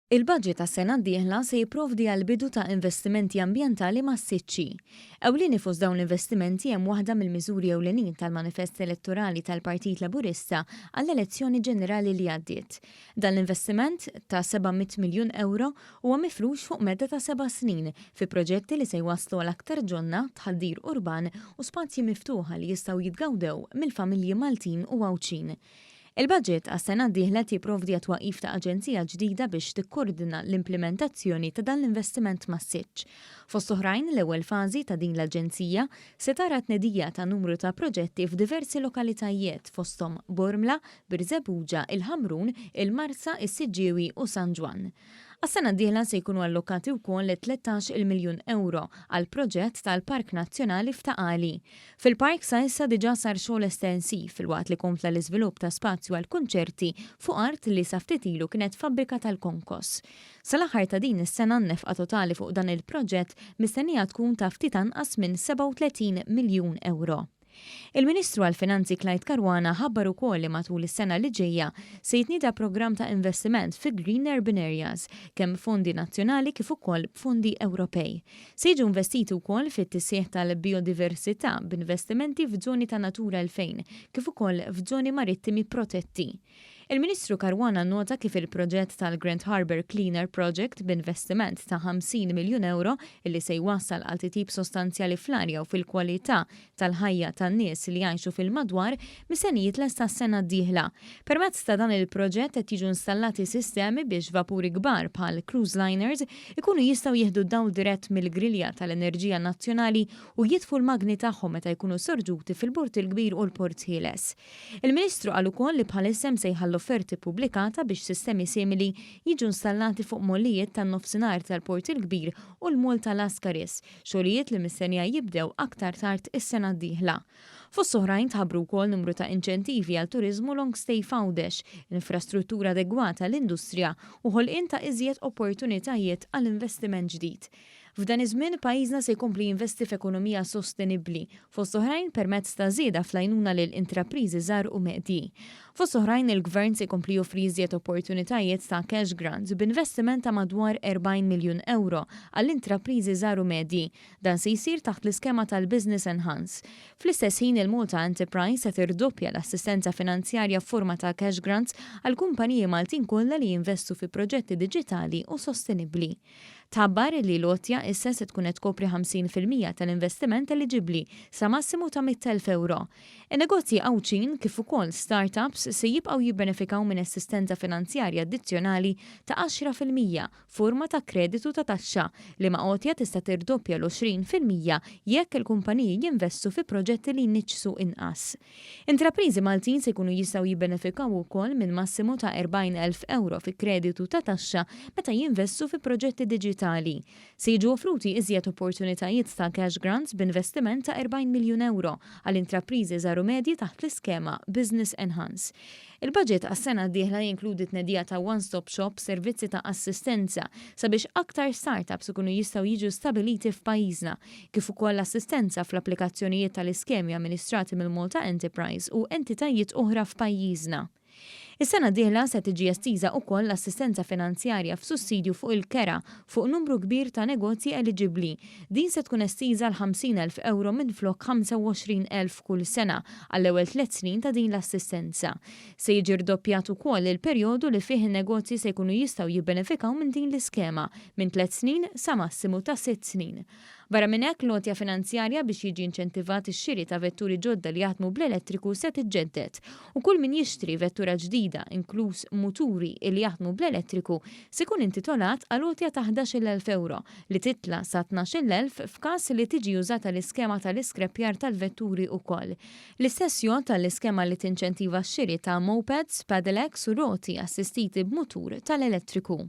Il-budget għas-sena d-dieħla se jipprovdi għall-bidu ta' investimenti ambjentali massiċċi. Ewlieni fost dawn l-investimenti hemm waħda mill-miżuri ewlenin tal-manifest elettorali tal-Partit Laburista għall-elezzjoni ġenerali li għaddiet. Dan l-investiment, ta' 700 miljun ewro, huwa mifrux fuq medda ta' seba' snin fi proġetti li se jwasslu għal aktar ġonna, tħaddir urban u spazji miftuħa li jistgħu jitgawdew mill-familji Maltin u Għawdxin. Il-budget għas-sena d-dieħla qed jipprovdi għat-twaqqif ta' aġenzija ġdida biex tikkordina l-implimentazzjoni ta' dan l-investiment massiċċ. Fost oħrajn, l-ewwel fażi ta' din l-aġenzija se tara t-tnedija ta' numru ta' proġetti f'diversi lokalitajiet fosthom Bormla, Birżebbuġa, il-Ħamrun, il-Marsa, is-Siġġiewi u San Ġwann. Għas-sena d-dieħla se jkunu allokati wkoll 13-il miljun ewro għall-proġett tal-Park Nazzjonali f'Ta' Qali. Fil-park sa issa diġà sar xogħol estensiv filwaqt li kompla l-iżvilupp ta' spazju għall-kunċerti fuq art li sa ftit ilu kienet fabbrika tal-konkos. Sal-aħħar ta' din is-sena n-nefqa totali fuq dan il-proġett mistennija tkun ta' ftit anqas minn 37 miljun ewro. Il-Ministru għall-Finanzi Clyde Caruana ħabbar ukoll li matul is-sena li ġejja se jitnieda programm ta' investiment fi Green Urban Areas, kemm b'fondi nazzjonali kif ukoll b'fondi Ewropej. Se jiġu investiti wkoll fit-tisħiħ tal-bijodiversità b'investimenti f'żoni ta' Natura 2000 kif ukoll f'żoni marittimi protetti. Il-Ministru Caruana nnota kif il-proġett tal-Grand Harbour Cleaner Project b'investiment ta' 50 miljun ewro li se jwassal għal titjib sostanzjali fl-arja u fil-kwalità tal-ħajja tan-nies li jgħixu fil-madwar mistenni jitlesta s-sena d-dieħla. Permezz ta' dan il-proġett qed jiġu installati sistemi biex vapuri kbar bħal cruise liners ikunu jistgħu jieħdu d-dawl dirett mill-grilja tal-enerġija nazzjonali u jitfu l-magni tagħhom meta jkunu sorġuti fil-Port il-Kbir u l-Port Ħieles. Il-Ministru qal ukoll li bħalissa hemm sejħa għall-offerti ppubblikata biex sistemi simili jiġu installati fuq mollijiet tan-Nofsinhar tal-Port il-Kbir u l-Moll ta' Lascaris, xogħlijiet li mistennija jibdew aktar tard is-sena d-dieħla. Fost oħrajn tħabbru wkoll numru ta' inċentivi għal turiżmu long stay f'Għawdex, infrastruttura adegwata għall-industrija u ħolqien ta' iżjed opportunitajiet għal investiment ġdid. F'dan iż-żmien, pajjiżna se jkompli jinvesti f'ekonomija sostenibbli, fost oħrajn permezz ta' żieda fl-għajnuna lil intrapriżi żgħar u medji. Fost oħrajn, il-Gvern se jkompli joffri iżjed opportunitajiet ta' cash grants b'investiment ta' madwar 40 miljun ewro għall-intrapriżi żgħar u medji. Dan se jsir taħt l-iskema tal-Business Enhance. Fl-istess ħin, il-Malta Enterprise se tirdoppja l-assistenza finanzjarja f'forma ta' cash grants għall-kumpaniji Maltin kollha li jinvestu fi proġetti diġitali u sostenibbli. Tħabbar li l-għotja issa se tkun qed tkopri 50% tal-investiment eliġibbli sa massimu ta' 100,000 ewro. In-negozji Għawdxin kif ukoll start-ups se jibqgħu jibbenefikaw minn assistenza finanzjarja addizzjonali ta' 10% forma ta' kreditu ta' taxxa, liema għotja tista' tirdoppja l-20% jekk il-kumpaniji jinvestu fi proġetti li jniġġsu inqas. Intrapriżi Maltin se jkunu jistgħu jibbenefikaw ukoll minn massimu ta' 40,000 ewro fi kreditu ta' taxxa meta jinvestu fi proġetti diġitali. Se jiġu offruti iżjed opportunitajiet ta' cash grants b'investiment ta' 40 miljun ewro għal intrapriżi żgħar u medji taħt l-iskema Business Enhance. Il-budget għas-sena d-dieħla jinkludi tnedija ta' one-stop shop servizzi ta' assistenza sabiex aktar startups ikunu jistgħu jiġu stabiliti f'pajjiżna, kif ukoll assistenza fl-applikazzjonijiet tal-iskemi amministrati mill-Malta Enterprise u entitajiet oħra f'pajjiżna. Is-sena d-dieħla se tiġi estiża ukoll l-assistenza finanzjarja f'sussidju fuq il-kera fuq numru kbir ta' negozji eliġibbli. Din se tkun estiża għal 50,000 ewro minflok 25,000 kull sena għall-ewwel tliet snin ta' din l-assistenza. Se jiġi rdoppjat ukoll il-perjodu li fih in-negozji se jkunu jistgħu jibbenefikaw minn din l-iskema, minn tliet snin sa massimu ta' sitt snin. Barra minn hekk, l-għotja finanzjarja biex jiġi inċentivat ix-xiri ta' vetturi ġodda li jaħdmu bl-elettriku se tiġġedded u kull min jixtri vettura ġdida, inkluż muturi li jaħdmu bl-elettriku, se jkun intitolat għal għotja ta' 11,000 ewro, li titla' sa 12,000 f'każ li tiġi użata l-iskema tal-iskreppjar tal-vetturi ukoll. L-istess jgħodd għall-iskema li tinċentiva x-xiri ta' mopeds, pedelecs u roti assistiti b'mutur tal-elettriku.